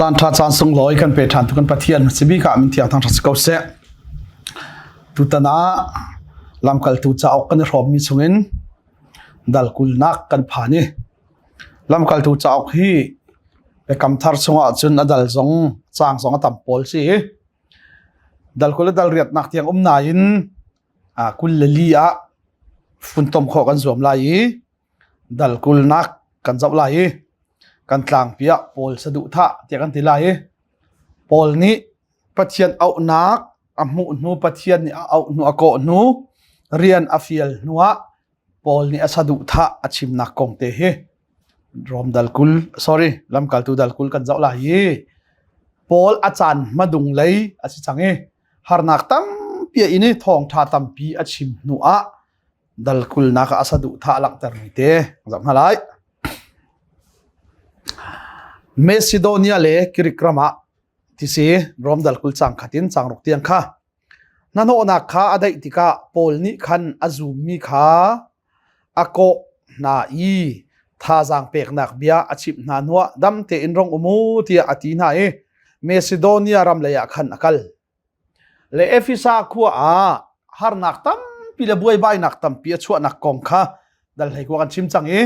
Caan ṭha caan sunglawi kan pe ṭhan tu kan Pathian sibik ah min thiang thang ṭha si ko seh. Tutan ah lamkaltu cauk kan i hrawmmi chungin dal kulnak kan phan i lamkaltu cauk hi biakam thar chungah cun a dal zong caang zong a tam pawl si i dal 20 le dal riatnak tiang um nain 24 ah funtom khawh kan zuam lai i dal kulnak kan zoh lai i kan tlangpi ah Paul saduhthah tiah kan ti lai i Paul nih Pathian auhnak a hmuh hnu Pathian nih a auh hnu a kawh hnu rian a fial hnu ah Paul nih a saduhthah a chimnak kong te hi Rom dal 20 sorry lamkaltu dal 20 kan zoh lai i Paul a caan hmadung lei a si cang i harnak tampi a in i thawngṭha tampi a chim hnu ah dal kulnak ah a saduhthah langhtermi te zoh hna lai. Macedonia le Greek ram ah tisi Rom dal 20 cang khat in cang ruk tiang kha hnahnawhnak kha a daih tikah Paul nih khan a zummi kha a kawh hna i thazaang peknak bia a chimh hna hnuah dam tein rong um u tiah a ti hna i Macedonia ram lei ah khan a kal. Le Efesa khua ah harnak tampi le buaibainak tampi a chuahnak kong kha dal hlei khua kan chim cang i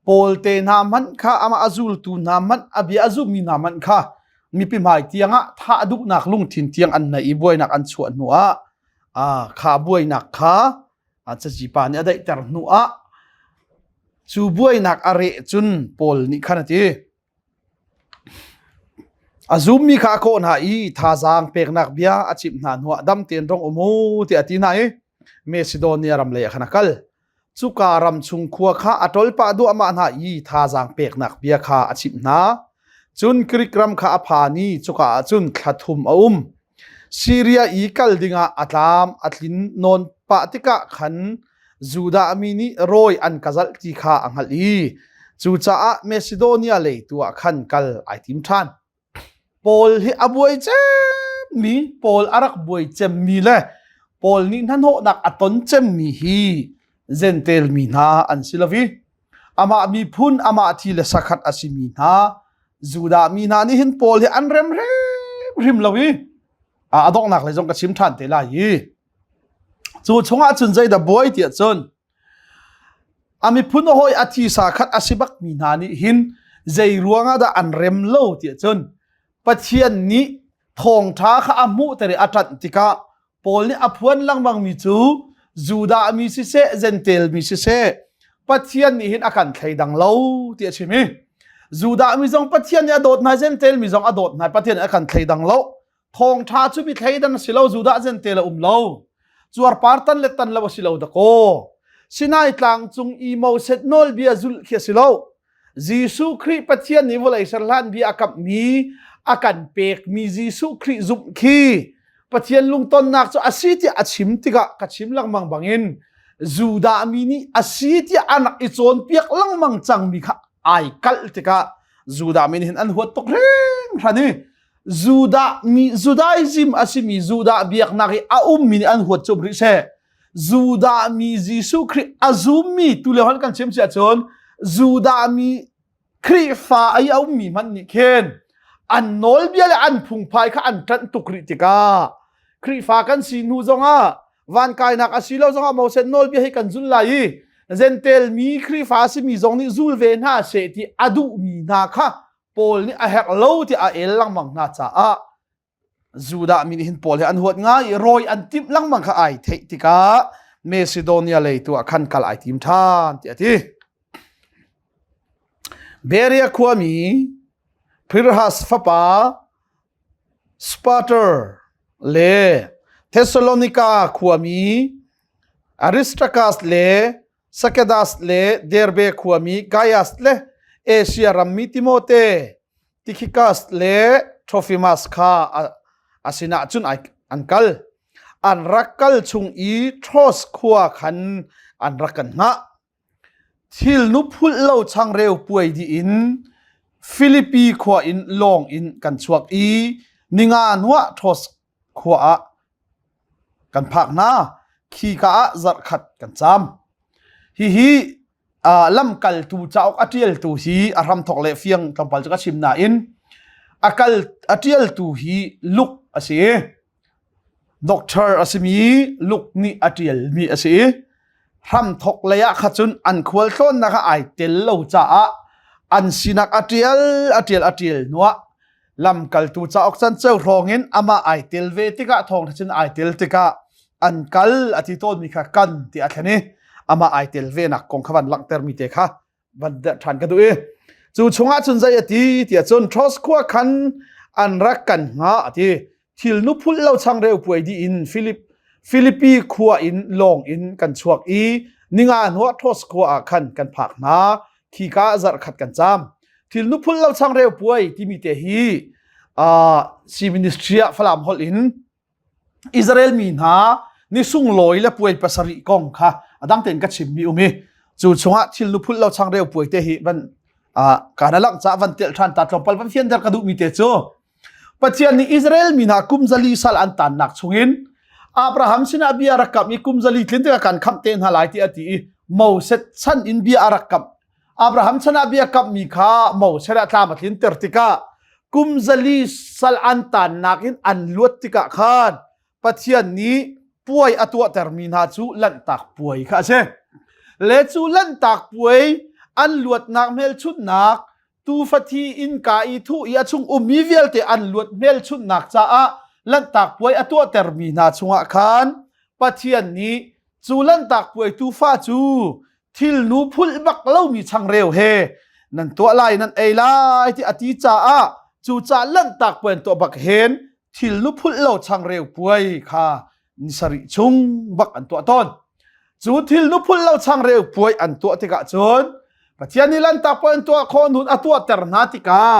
Paul te hna hmanh kha amah a zultu hna hmanh a bia a zummi hna hmanh kha mipi hmai tiangah thah duhnak lungthin tiang an nei i buainak an chuah hnu ah kha buainak kha cazi pa nih a daihter hnu ah cu buainak a reh cun Paul nih khan a ti A zummi kha a kawh hna i thazaang peknak bia a chimh hna hnuah dam tein rong um u tiah a ti hna i Macedonia ram lei ah khan a kal. Cuka ram chung khua kha a ṭolpah duahmah hna i thazaang peknak bia kha a chimh hna. Cun Grik ram kha a phan i cuka ah cun thla thum a um. Siria i kal dingah a tlam a tlin nawn pah tikah khan Judah mi nih rawi an ka zalh ti kha a hngalh i cucaah Macedonia lei tu ah khan kal ai tim ṭhan. Paul hi a buai cemmi, Paul a rak buai cemmi le Paul nih hnahnawhnak a ton cemmi hi Jentail mi hna an si lo i amah miphun, amah thi le sakhat a simi hna Judah mi hna nih hin Paul hi an rem hrimhrim lo i a donghnak lei zong ka chim ṭhan te lai i Cu chungah cun zeidah buai tiah cun a miphun hawi a thisa khat a si bakmi hna nih hin zei ruangah dah an rem lo tiah cun Pathian nih thawngṭha kha a hmuhter i a ṭanh tikah Paul nih a phuan lengmangmi cu Judah mi siseh Jentail mi siseh Pathian nih hin a kan thleidang lo ti a chim i Judah mi zong Pathian nih a dawt hna Jentail mi zong a dawt hna Pathian nih a kan thleidang lo Thawngṭha cu mi thleidan a si lo, Judah Jentail a um lo. Cuarpar tan le tan lo a si lo dakaw. Sinai tlang cung i Moses nawlbia zulh khi a si lo. Jesuh Khrih Pathian nih vawlei ser hlan bia a kamhmi, a kan pekmi Jesuh Khrih zumh khi Pathian lungtonnak cu a si tiah a chim tikah ka chim lengmang bangin Judah mi nih a si tiah an rak i cawnpiak lengmang cangmi kha ai kalh tikah Judah mi nih hin an huat tuk hringhran i Judah mi Judaism a simi Judah biaknak i a ummi nih an huat cu rih seh. Judah mi Jesuh Khrih a zummi tu lio han kan chim si ahcun Judah mi Khrihfa ai a ummi hmanh nih khin an nawlbia le an phungphai kha an ṭanh tuk rih tikah Khrihfa kan si hnu zongah van kainak a si lo zongah Moses nawlbia hi kan zul lai i Jentail mi Khrihfa a simi zong nih zul ve hna seh ti a duhmi hna kha Paul nih a herh lo tiah a el lengmang hna caah Judah mi nih hin Paul hi an huat ngai i rawi an timh lengmang kha ai theih tikah Macedonia lei tu ah khan kal ai tim ṭhan tiah a ti. Berea khuami Pyrrhus fapa Spater le Thessalonika khuami Aristarchus le Sakedas le Derbe khuami Gaius le Asia rammi Timote, Tikhikas le Trofimas kha a sinah cun an kal. An rak kal chung i Tros khua khan an rak kan hngah. Thilnu phulh lo changreu puai dih in Filipi khua in lawng in kan chuak i ninga hnuah Tros khua ah kan phak hna khika ah zarhkhat kan caam hihi lamkaltu cauk a ṭialtu hi a hramthok le fiang tlawmpal cu ka chim nain. A kal a ṭialtu hi Luke a si i doctor a simi Luke nih a ṭialmi a si i hramthok lei ah kha cun an khualtlawnnak ah ai tel lo caah an sinak a ṭial a ṭial a ṭial hnuah lamkaltu cauk canceu hrawng in amah ai tel ve tikah thawngṭha cun ai tel tikah an kal a ti tawnmi kha kan ti a thlen i amah ai tel ve nak kong kha van langhtermi te kha van derh ṭhan ka duh i cu chungah cun zei a ti tiah cun Tros khua khan an rak kan hnga a ti thil nu phulh lo changreu puai dih in Philip Philippi khua in lawng in kan chuak i ninga hnuah Tros khua ah khan kan phak hna khika zarh khat kan caam thil nu phulh lo changreu puai timi te hi uh, si ministry ah Falam holh in Israel mi hna ni sunglawi le puai pasarih kong kha a dang tein ka chimmi um i cu chungah thil nu phulh lo changreu puai te hi van kana lang ca van telh ṭhan ta tlawmpal van fianter ka duhmi te cu Pathian nih Israel mi hna kum zali sal an tannak chungin Abraham sinah bia rak kamh i kum zali tlin tikah kan khamh te hna lai ti a ti i Moses chan in bia a rak kamh Abraham chan ah bia kamhmi kha Moses ah tlam a tlinter tikah kum zali sal an tannak in an luat tikah khan Pathian nih puai a tuahtermi hna cu lanhtak puai kha a si. Le cu lanhtak puai an luatnak hmelchunhnak tuufa thi innka i thuh i a chung ummi vialte an luat hmelchunhnak caah lanhtak puai a tuahtermi hna chungah khan Pathian nih cu lanhtak puai tuufa cu thilnu phulh bak lomi changreu he nan tuah lai nan ei lai ti a ti caah cu ca lanhtak puai an tuah bak hen thilnu phulh lo changreu puai kha ni sarih chung bak an tuah tawn cu thilnu phulh lo changreu puai an tuah tikah cun Pathian nih lanhtak puai an tuah khawh nun a tuahter hna tikah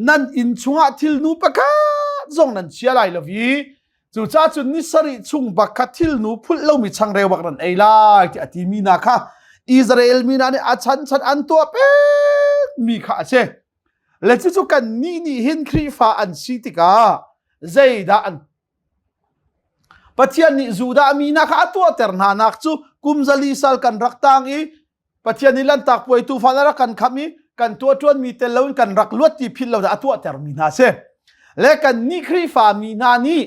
nan inn chungah thilnu pakhat zong nan chia lai lo i Cucaah cun ni sarih chung bak kha thilnu phulh lomi changreu bak nan ei lai tiah a timi hna kha Israel mi hna nih a chanchan an tuah pekmi kha a si. Le cucu kannih nih hin Khrihfa an si tikah zeidah an Pathian nih Judah mi hna kha a tuahter hna nak cu kum zali sal kan rak tang i Pathian nih lanhtak puai tuufal a rak kan khamh i kan tuahṭuanmi tel loin kan rak luat ti philh lo dah a tuahtermi hna si. Le kan nih Khrihfa mi hna nih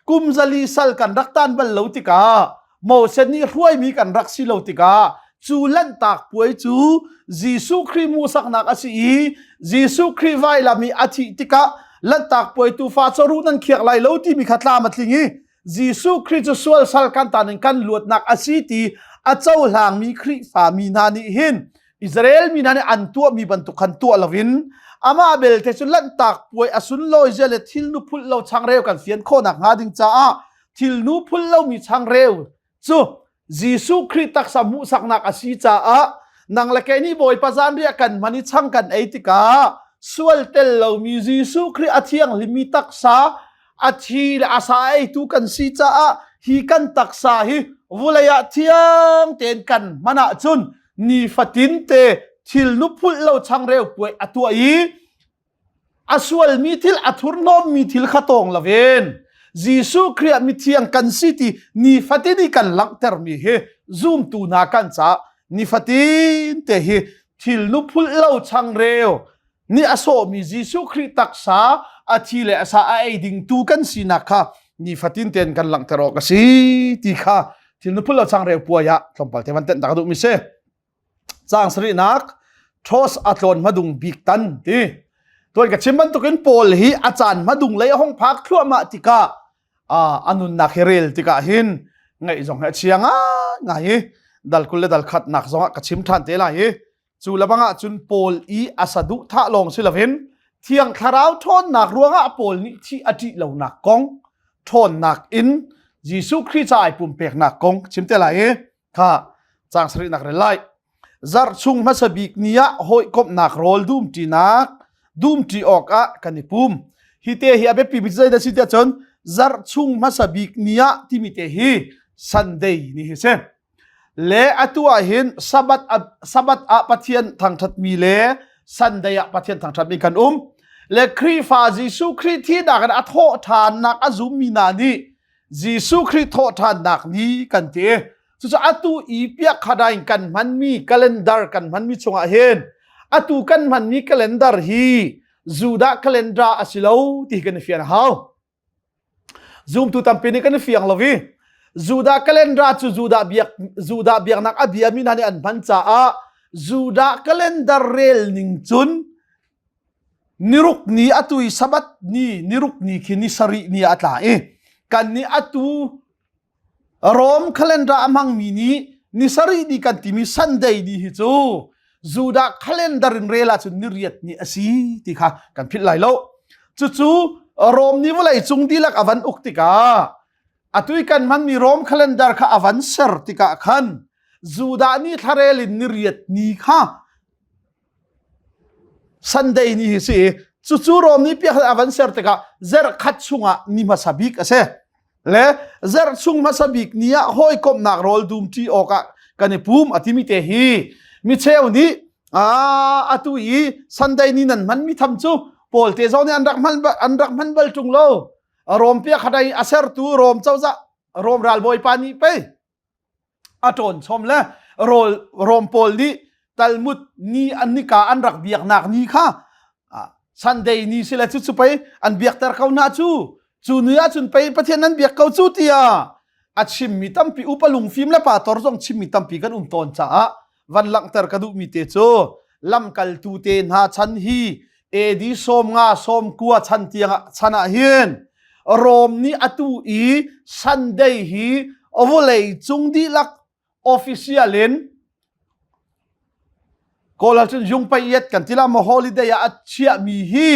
kum zali sal kan rak tan bal lo tikah Moses nih hruaimi kan rak si lo tikah cu lanhtak puai cu Jesuh Khrih hmuhsaknak a si i Jesuh Khrih vailam i a thih tikah lanhtak puai tuufa caruh nan khiak lai lo timi kha tlam a tling i Jesuh Khrih cu sual sal kan tan in kan luatnak a si ti a cohlangmi Khrihfa mi hna nih hin Israel mi hna nih an tuahmi bantuk khan tuah loin amah belte cu lanhtak puai a sunlawi zia le thilnu phulh lo changreu kan fian khawhnak hnga ding caah thilnu phulh lomi changreu cu Jesuh Khrih taksa hmuhsaknak a si caah nang le kei nih Bawipa zanriah kan hman i chang kan ei tikah sual tel lomi Jesuh Khrih a thianghlimmi taksa a thi le a sa eitu kan si caah hi kan taksa hi vulei ah thiang tein kan hman ahcun nifatin te thil nu phulh lo changreu puai a tuah i A sualmi thil, a thurhnawmmi thil kha tawng loin Jesuh Khrih ah mithiang kan si ti nifatin i kan langhtermi hi zumtu hna kan caah nifatin te hi thilnu phulh lo changreu nih a sawhmi Jesuh Khrih taksa a thi le a sa a ei dingtu kan sinak kha nifatin tein kan langhter awk a si ti kha thilnu phulh lo changreu puai ah tlawmpal te van tenh ta ka duhmi si. Caang sarihnak Ṭhos a tlawn hmadung bik tan ti. Tuan ka chim bantukin Paul hi a caan hmadung lei a hung phak thluahmah tikah a nunnak hi rel tikah hin ngaih zong hi a chia ngai i dal 20 le dal khatnak zongah ka chim ṭhan te lai i cu lebang ah cun Paul i a saduhthah lawng si loin Thiang Thlarau ṭhawnnak ruangah Paul nih thih a ṭih lonak kong ṭhawnnak in Jesuh Khrih ca ai pumpeknak kong chim te lai i kha caang sarihnak rel lai zarh chung hmasa bik ni ah hawikomhnak rawl dumṭinak dumṭi awkah kan i pum hi te hi a biapi bik zeidah si tiah cun zarh chung hmasa bik ni ah timi te hi Sunday ni hi si le atu ah hin Sabbath Sabbath ah Pathian thangṭhatmi le Sunday ah Pathian thangṭhatmi kan um le Khrihfa Jesuh Khrih thihnak in a thawh ṭhannak a zummi hna nih Jesuh Khrih thawhṭhannak ni kan ti. Cucu atu i piakhadain kan hmanmi calendar kan hmanmi chungah hin atu kan hmanmi calendar hi Judah calendar a si lo ti kan i fian a hau. Zumtu tampi nih kan i fiang lo i Judah calendar cu Judah biak Judah biaknak a biami hna nih an hman caah Judah calendar rel ning cun niruk ni atu i Sabbath ni niruk ni khi ni sarih ni a tla i kan nih atu Rom calendar a hmangmi nih ni sarih ni kan timi Sunday ni hi cu Judah calendar in rel ahcun ni riat ni a si ti kha kan philh lai lo. Cucu Rom nih vawlei cung dihlak a van uk tikah atu i kan hmanmi Rom calendar kha a van ser tikah khan Judah nih thlarel in ni riat ni kha Sunday ni hi si i cucu Rom nih piak a van ser tikah zarh khat chungah ni hmasa bik a si. Le zarh chung hmasa bik ni ah hawikomhnak rawl dum ṭi awkah kan i pum a timi te hi micheu nih atu i Sunday ni nan hman mi tham cu Paul te zong nih an rak hman an rak hman bal ṭung lo. Rom piak khat a sertu Rom cozah Rom ralbawipa nih pei a ṭawn chom le rawl rom pawl nih Talmud ni an nika an rak biaknak ni kha Sunday ni si le cu cu pei an biakter ko hna cu cu ni ahcun pei Pathian nan biak ko cu tiah a chimmi tampi upa lungfim le pator zong chimmi tampi kan um tawn caah van langhter ka duhmi te cu lamkaltu te hna chan hi AD 50 90 chan tiang chan ah hin Rom nih atu i Sunday hi vawlei cung dihlak official in Kawl ahcun yungpaiet kan ti la maw holiday ah a chiahmi hi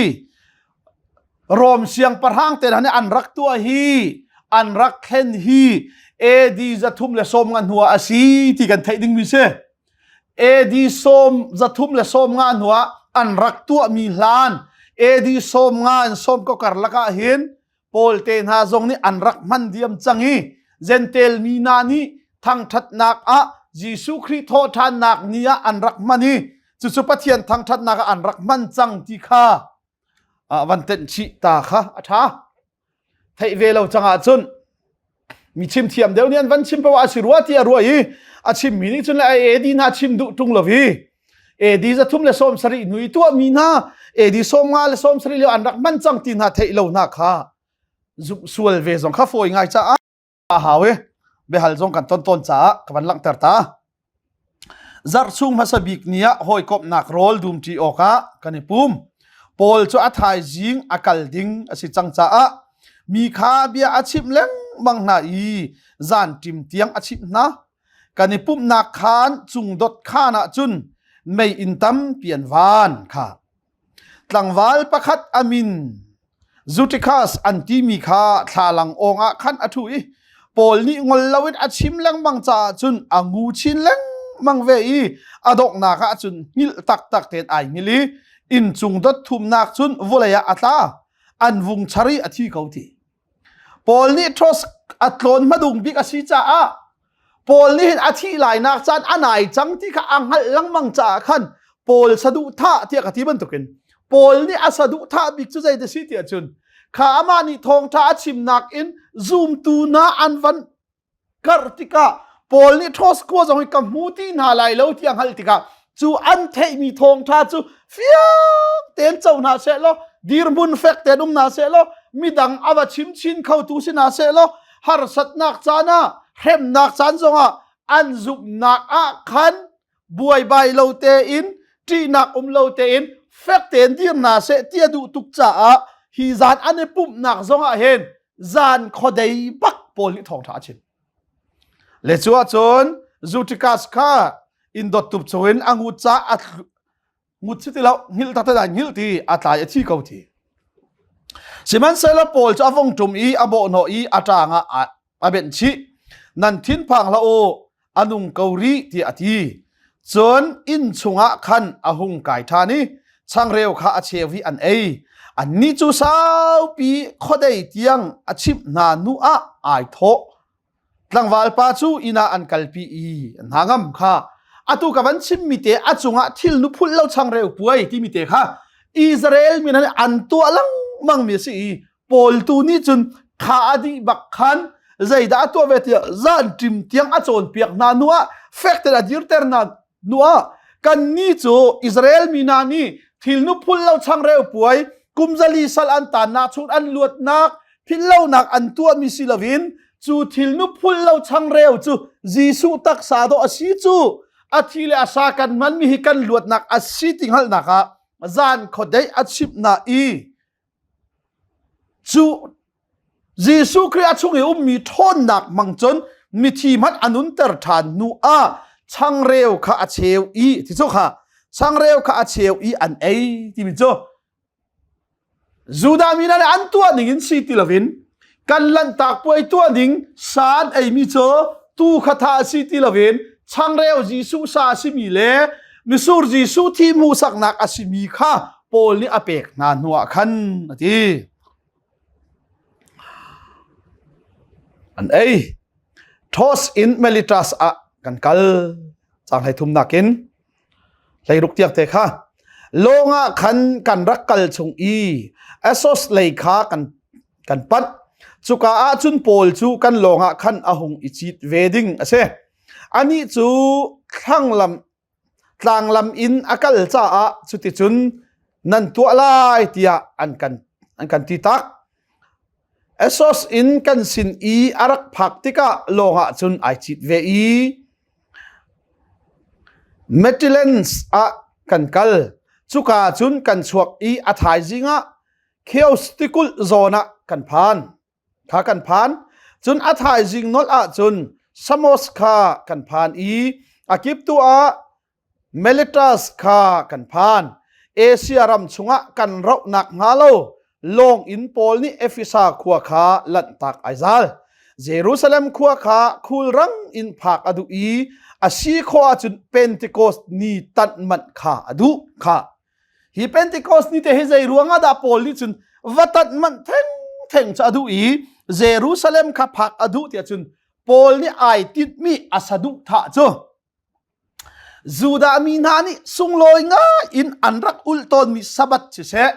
Rom siangpahrang te hna nih an rak tuah hi an rak thlen hi AD 350 hnu ah a si ti kan theih dingmi si. AD 350 hnu ah an rak tuahmi hlan AD 50 in sawm ko karlak ah hin Paul te hna zong nih an rak hman diam cang i Jentail mi hna nih thangṭhatnak ah Jesuh Khrih thawhṭhannak ni ah an rak hman i cucu Pathian thangṭhatnak ah an rak hman cang ti kha van tenh chih ta kha a ṭha. Theih ve lo cang ahcun mi chim thiam deuh nih an van chim paoh a si rua ti a ruah i a chimmi nih cun le AD hna chim duh ṭung lo i AD 370 hnu i tuahmi hna AD 57 lio an rak hman cang ti hna theih lo hna kha zumh sual ve zong kha fawi ngai caah a hau i biahal zong kan ton tawn caah ka van langhter ta. Zarh chung hmasa bik ni ah hawikomhnak rawl dumṭi awkah kan i pum. Paul cu a thaizing a kal ding a si cang caah mi kha bia a chimh lengmang hna i zanṭim tiang a chimh hna. Kan i pumhnak khaan cungdot khaan ah cun meiinn tampi an van kha. Tlangval pakhat a min Zutikhas an timi kha thlalang awng ah khan a ṭhu i Paul nih ngol loin a chim lengmang caah cun a ngu chin lengmang ve i a donghnak ah cun hngilh taktak tein ai hngilh i inncung dot thumnak cun vawlei ah a tla. An vung char i a thi ko ti. Paul nih Tros a tlawn hmadung bik a si caah Paul nih hin a thih lainak caan a nai cang ti kha a hngalh lengmang caah khan Paul saduhthah tiah ka ti bantukin Paul nih a saduhthah bik cu zei ti si tiah cun kha amah nih thawngṭha a chimnak in zumtu hna an van karh tikah Paul nih Tros khua zong hi ka hmu ti hna lai lo ti a hngalh tikah cu an theihmi thawngṭha cu fiang tein co hna seh law dirhmun fek tein um hna seh law midang a va chim chin khotu si hna seh law harsatnak caan ah hremnak caan zongah an zumhnak ah khan buaibai lo tein ṭihnak um lo tein fek tein dir hna seh ti a duh tuk caah hi zan an i pumhnak zongah hin zan khuadei bak pawl nih thawngṭha a chim. Le cu ahcun Zutikas kha inn dot tup chungin a ngut ca a ngut si ti lo hngilh taktak ai hngilh ti a tlai a thi ko ti. Sihmanhsehlaw Paul cu a vung ṭum i a bawhhnawh i a ṭang ah a benh chih. Nan thinphang hlah u, a nung ko rih tiah a ti. Cun inn chungah khan a hung kai ṭhan i changreu kha a cheu i an ei. Annih cu saupi khuadei tiang a chimh hna hnu ah ai thawh. Tlangval pa cu inn ah an kalpi i an hna ngam kha. Atu ka van chimmi te a cungah thil nu phulh lo changreu puai timi te kha Israel mi hna nih an tuah lengmang mi a si i Paul tu nih cun kha a dih bak khan zeidah a tuah ve tiah zan ṭim tiang a cawnpiak hna hnu ah fek tein a dirter hna hnu ah kannih cu Israel mi hna nih Thilnu phul lo changreu puai kum zali sal an tannak chung an luatnak philhlonak an tuahmi si loin cu thilnu phul lo changreu cu Jesuh taksa dawh a si cu a thi le a sa kan hmanmi hi kan luatnak a si ti hngalhnak ah zan khuadei a chimh hna i cu Jesuh Khrih a chung i ummi ṭhawnnak hmang cun mithi hmanh a nunter ṭhan hnu ah changreu kha a cheu i ti cu kha changreu kha a cheu i an ei timi cu Judah mi hna nih an tuah ning in si ti loin kan lanhtak puai tuah ding sa an eimi cu tu kha tha a si ti loin changreu Jesuh sa a simi le misur Jesuh thi hmuhsaknak a simi kha Paul nih a pek hna hnuah khan a ti. An ei. Thos in Melitas ah kan kal. Cang hlei thum nakin hleiruk tiang te kha lawng ah khan kan rak kal chung i Assos lei kha kan kan panh. Cuka ah cun Paul cu kan lawng ah khan a hung i cit ve ding a si. Anih cu thlanglam tlanglam in a kal caah cuticun nan tuah lai tiah an kan an kan ti tak. Assos in kan sin i a rak phak tikah lawng ah cun ai cit ve i Metilens ah kan kal. Cuka cun kan chuak i a thaizing ah Chios tikulh zawn ah kan phan. Kha kan phan. Cun a thaizing nolh ah cun Samos kha kan phan i a kiptu ah Miletus kha kan phan. Asia ram chungah kan rauhnak hnga lo lawng in Paul nih Efesa khua kha lanhtak ai zal. Jerusalem khua kha khulrang in phak a duh i a si khawh ahcun Pentecost ni tanh manh kha a duh kha. Hi Pentecost ni te hi zei ruangah dah Paul nih cun va tanh manh theng theng cu a duh i Jerusalem kha phak a duh tiah cun Paul nih ai tinhmi a saduhthah cu Judah mi hna nih sunglawi ngai in an rak ulh tawnmi Sabbath siseh,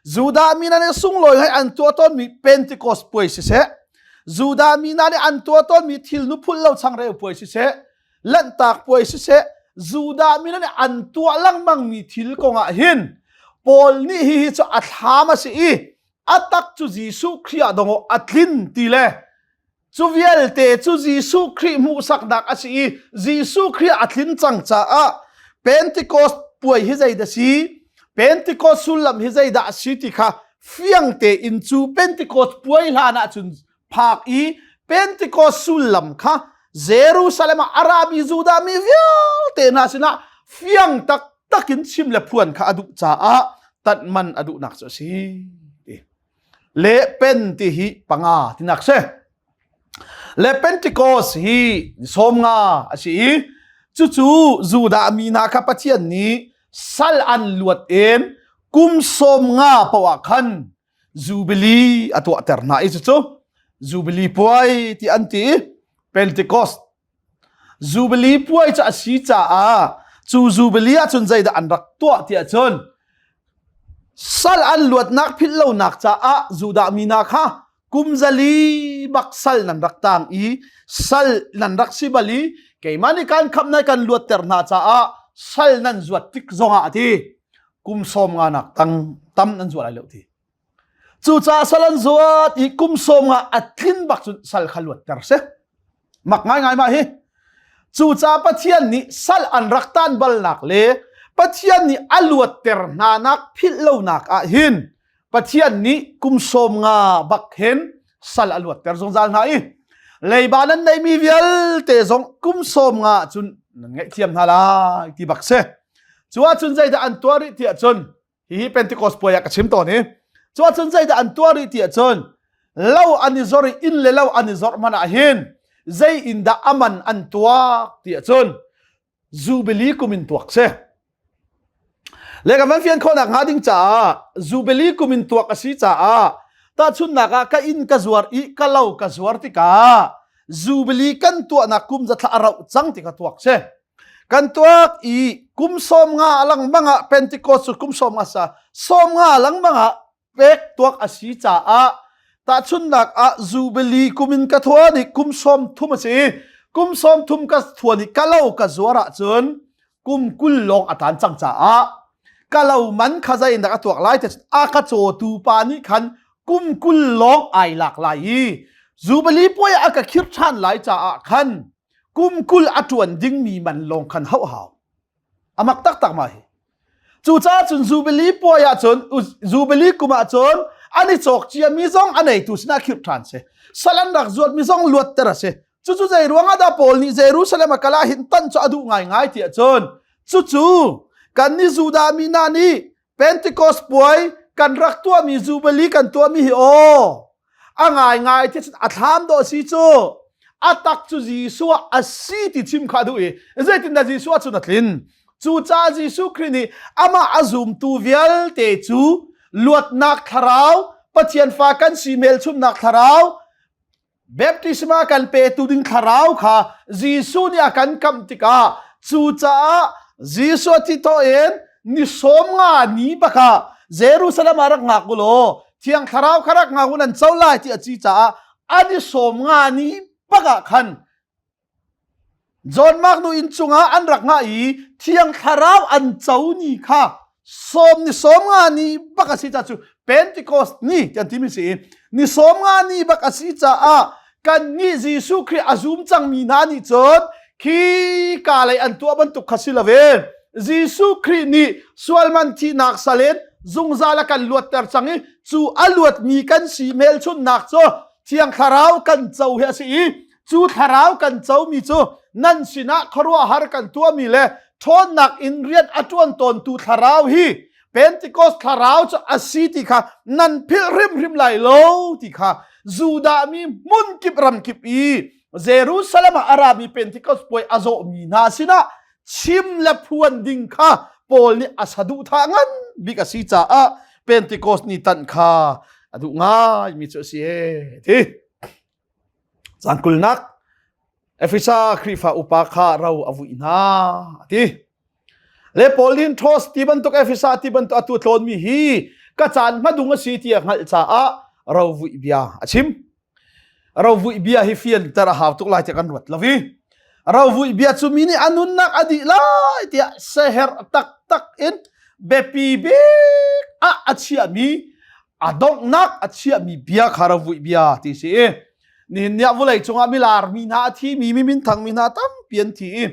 Judah mi hna nih sunglawi ngai an tuah tawnmi Pentecost puai siseh, Judah mi hna nih an tuah tawnmi thilnu phulh lo changreu puai siseh, Lanhtak puai siseh, Judah mi hna nih an tuah lengmangmi thil kongah hin Paul nih hihi cu a thlam a si i a tak cu Jesuh Khrih ah dong a tlin ti le Cu vialte cu Jesuh Khrih hmuhsaknak a si i Jesuh Khrih a tlin cang caah Pentecost puai hi zeidah si? Pentecost sullam hi zeidah a si ti kha fiang tein cu Pentecost puai hlan ah cun phak i Pentecost sullam kha Jerusalem ah a rami Judah mi vialte hna sinah fiang taktak in chim le phuan kha a duh caah tanh man a duhnak cu a si. Le pen ti hi panga tinak si. Le Pentecost hi 50 a si i cucu Judah mi hna kha Pathian nih sal an luat in kum 50 poah khan Jubilee a tuahter hna i cucu Jubilee puai ti an ti i Pentecost Jubilee puai cu a si caah cu Jubilee ahcun zeidah an rak tuah tiah cun sal an luatnak philh lonak caah Judah mi hna kha kum zali bak sal nan rak tang i sal nan rak si bal i keimah nih kan khamh na kan luatter hna caah sal nan zuat tik zongah a ti kum 50 nak tang tam nan zuat lai lo ti. Cucaah sal an zuat i kum 50 a tlin bak cun sal kha luatter si. Mak ngaingai mah hi. Cucaah Pathian nih sal an rak tan balnak le Pathian nih a luatter hna nak philh lonak ah hin Pathian nih kum 50 bak hin sal a luatter zungzal hna i leiba nan neimi vialte zong kum 50 cun nan ngaihthiam hna lai ti bak si. Cu ahcun zeidah an tuah rih tiah cun Hihi Pentecost puai ah ka chim tawn i cu ahcun zeidah an tuah rih ti ahcun lo an i zor i inn le lo an i zorh hmanh ah hin zei in dah a man an tuak ti ahcun Jubilee kum in tuak si. Le kan van fian khawhnak hnga ding caah Jubilee kum in tuak a si caah tahchunhnak ah ka inn ka zuar i ka lo ka zuar tikah Jubilee kan tuahnak kum zathla a rauh cang ti kha tuak si. Kan tuak i kum 50 lengmang ah Pentecost cu kum 50 sa 50 lengmang ah pek tuak a si caah tahchunhnak ah Jubilee kum in ka thuan i kum 30 a si. Kum 30 ka thuan i ka lo ka zuar ahcun kum 20 lawng a tan cang caah. Ka lo man kha zei in dah ka tuak lai te a ka cawtu pa nih khan kum 20 lawng ai lak lai i Jubilee puai ah a ka khirh ṭhan lai caah khan kum 20 a ṭuan dingmi man lawng khan hauh hau. Amak taktak ma hi. Cucaah cun Jubilee puai ahcun Jubilee kum ahcun an i cawk ciami zong a neitu sinah khirh ṭhan si. Sal an rak zuatmi zong luatter a si. Cucu zei ruangah dah Paul nih Jerusalem a kal ah hin tan cu a duh ngaingai tiah cun cucu kan nih Judah mi hna nih Pentecost puai kan rak tuahmi Jubilee kan tuahmi hi aw a ngaingai ti cun a thlam dawh si cu a tak cu Jesuh a si ti chim kha duh i zeitindah Jesuh cun a tlin cucaah Jesuh Khrih nih amah a zumtu vialte cu luatnak thlarau Pathian fa kan si hmelchunhnak thlarau Baptisma kan petu ding thlarau kha Jesuh nih a kan kamh tikah cucaah Jesuh thi thawh in ni 50 ni bakah Jerusalem ah rak ngak u law Thiang Thlarau kha rak ngak u nan co lai ti a ci caah an i 50 ni bakah khan John Mark nu inn cungah an rak ngah i Thiang Thlarau an co ni kha sawm ni 50 ni bak a si ca cu Pentecost ni ti an timi si i ni 50 ni bak a si caah kan nih Jesuh Khrih a zum cangmi hna nih cun khi ka lei an tuah bantuk kha si lovin Jesuh Khrih nih sualman thihnak sal in zungzal a kan luatter cang i cu a luatmi kan si hmelchunhnak cu Thiang Thlarau kan co hi a si i cu thlarau kan comi cu nan sinah khuaruahhar kan tuahmi le ṭhawnnak in rian a ṭuan tawntu thlarau hi Pentecost thlarau cu a si ti kha nan philh hrimhrim lai lo ti kha Judah mi hmun kip ram kip i Jerusalem ah a rami Pentecost puai a zawhmi hna sinah chim le phuan ding kha Paul nih a saduhthah ngan bik a si caah Pentecost ni tanh kha a duh ngai mi cu a si e ti. Caan kulnak Efesa Khrihfa upa kha ro a vui hna a ti. Le Paul nih Tros ti bantuk Efesa ti bantuk atu tlawnmi hi ka caan hmadung a si ti a hngalh caah ro vui bia a chim. Ro vui bia hi fianter a hau tuk lai tiah kan ruat lo i ro vui bia cu mi nih a nunnak a dih lai tiah seher taktak in biapi bik ah a chiahmi a donghnak a chiahmi bia kha rovuih bia ti si i nihin ni ah vawlei cungah milar mi hna a thimi mi minthang mi hna tampi an thi i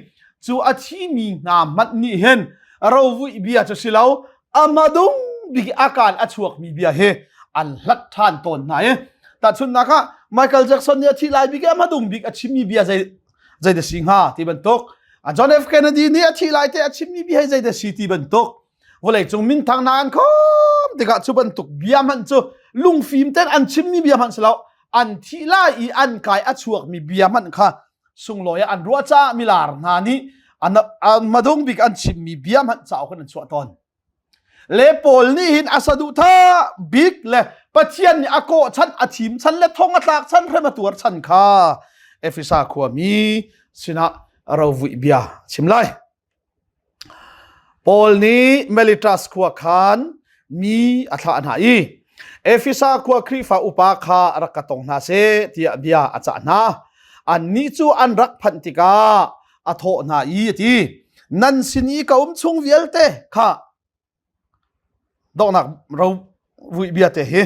cu a thimi hna hmanh nih hin rovuih bia cu si lo amadung bik a kaan a chuakmi bia hi an hlat ṭhan tawn hna i tahchunhnak ah Michael Jackson nih a thih lai bik i amadung bik a chimmi bia zei zei dah si hnga ti bantuk John F Kennedy nih a thih lai te a chimmi bia hi zei dah si ti bantuk vawleicung minthang hna an khom tikah cu bantuk bia hmanh cu lungfim ten an chimmi bia hmanh si lo an thih lai i an kai a chuakmi bia hmanh kha sunglawi ah an ruah caah milar hna nih an madung bik an chimmi bia hmanh cauk in an chuah tawn le Paul nih hin a saduhthah bik le Pathian nih a kawh chan a thim chan le thong a tlak chan hrem a tuar chan kha Efesa khuami sinah rovuih bia chim lai Paul nih Melitas khua khan mi a thlah hna i Efesa khua Khrihfa upa kha rak ka tong hna seh tiah bia a cah hna. Annih cu an rak phanh tikah a thawh hna i a ti, Nan sin i ka um chung vialte kha donghnak ro vui bia te hi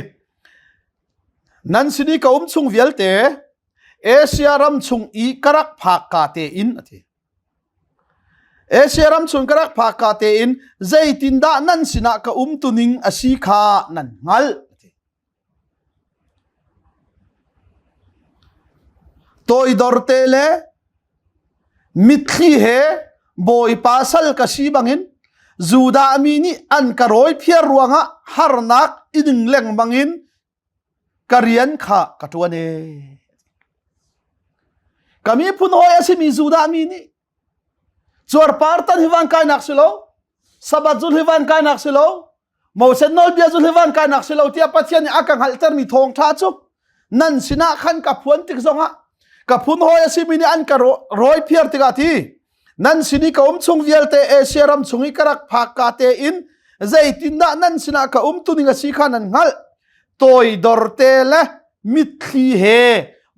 nan sin i ka um chung vialte Asia ram chung i ka rak phak ka te in a ti. Asia ram chung ka rak phak ka tein zeitindah nan sinah ka um tuning a si kha nan hngalh. Toidor te le mitthli he Bawipa sal ka si bangin Judah mi nih an ka rawi phiar ruangah harnak i ning lengmang in ka rian kha ka ṭuan e. Ka miphun hawi a simi Judah mi nih cuarpar tan hi van kainak si lo, Sabbath zul hi van kainak si lo, Moses nawlbia zul hi van kainak si lo tiah Pathian nih a ka hngalhtermi thawngṭha cu nan sinah khan ka phuan tik zongah ka phun hawi a simi nih an ka rawi phiar tikah ti nan sin i ka um chung vialte Asia ram chung i ka rak phak ka tein zeitindah nan sinah ka um tuning a si kha nan hngalh toidor te le mitthli he